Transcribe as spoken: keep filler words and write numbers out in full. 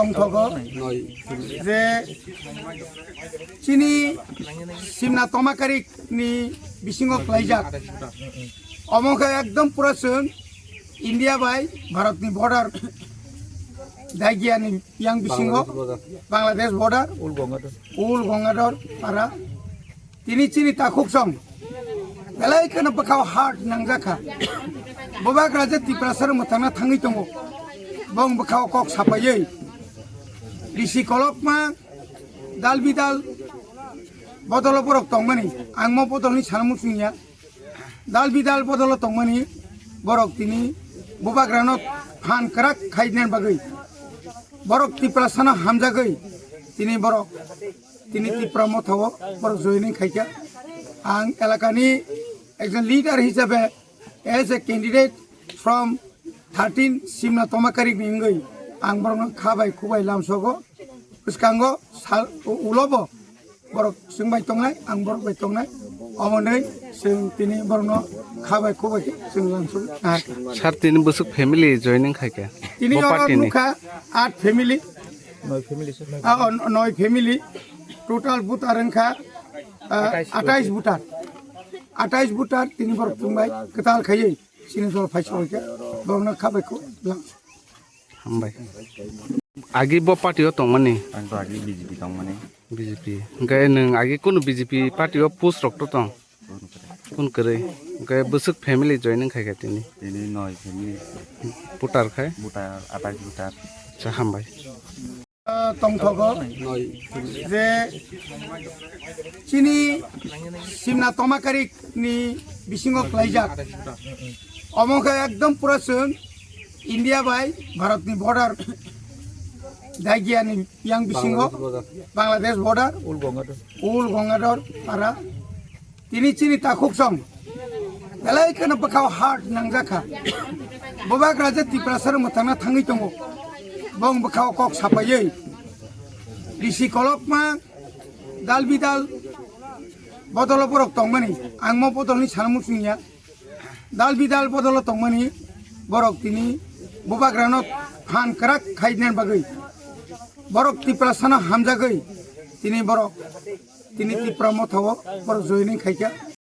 Tongthogo je chini Simna Tomakarik ni bisingo klaijak. Omo khe ekdom pura chwng India bai Bharat ni border, Daigia ni yang bisingo Bangladesh border, Ul Gangadhar para. Tini chini takhuk song belai kheno bwkhao heart nangjakha. Bubagra je Tiprasa rok mwthangna thangwi tongo, bong bwkhao kok sapaiwi risi kolokma dal bidal bodolo borok tongmani, ang mo bodolni sana muchungya. Dal bidal bodolo tongmani borok tini Bubagrano phan kwrak khainani bagwi, borok Tiprasano hamjagwi tini borok tini Tipra Mothao borok joining khaikha. Ang elakani ekjon leader hisabe, as a candidate from thirteen Simna Tomakarik ni wngwi ang borokno kha bai khuk bai lamsogo. Bwskango sal u-, ulobo borok chwng bai tongnai, ang borok bai tongnai. Omonwi chwng tini borokno kha bai khuk bai khe chwng lamsogo. Sir, tini bwswk family joining khaikha? Tini bo oro party ni nukha at family. Noi family, sir. Ah, oh, noi family. Total voter wngkha, ah, atais voter. Atais voter tini borok chwng bai kwtal khaiwi chini dol phai soi khe borokno kha bai khuk lamsogo. Hambai. Agi bo party o tongmani? Ang to agi B J P tongmani. B J P. Hwnkhe nwng agi kunu B J P party o post rok to tong? Kun kwrwi. Hwnkhe bwswk family joining khaikha tini? Tini noi family. Voter khai? Voter, atais voter. Cha hambai. Tongthogo je chini Simna Tomakarik ni bisingo klaijak. Omo khe ekdom pura chwng India bai Bharat ni border, Daigia ni yang bisingo Bangladesh border, Ul Gangadhar para. Tini chini takhuk song belai kheno bwkhao heart nangjakha. Bubagra je Tiprasa rok mwthangna thangwi tongo, bong bwkhao kok sapaiwi risi kolokma dal bidal bodolo borok tongmani, ang mo bodolni sana muchungya. Dal bidal bodolo tongmani borok tini Bubagrano phan kwrak khainani bagwi, borok Tiprasano hamjagwi tini borok tini Tipra Mothao borok joining khaikha.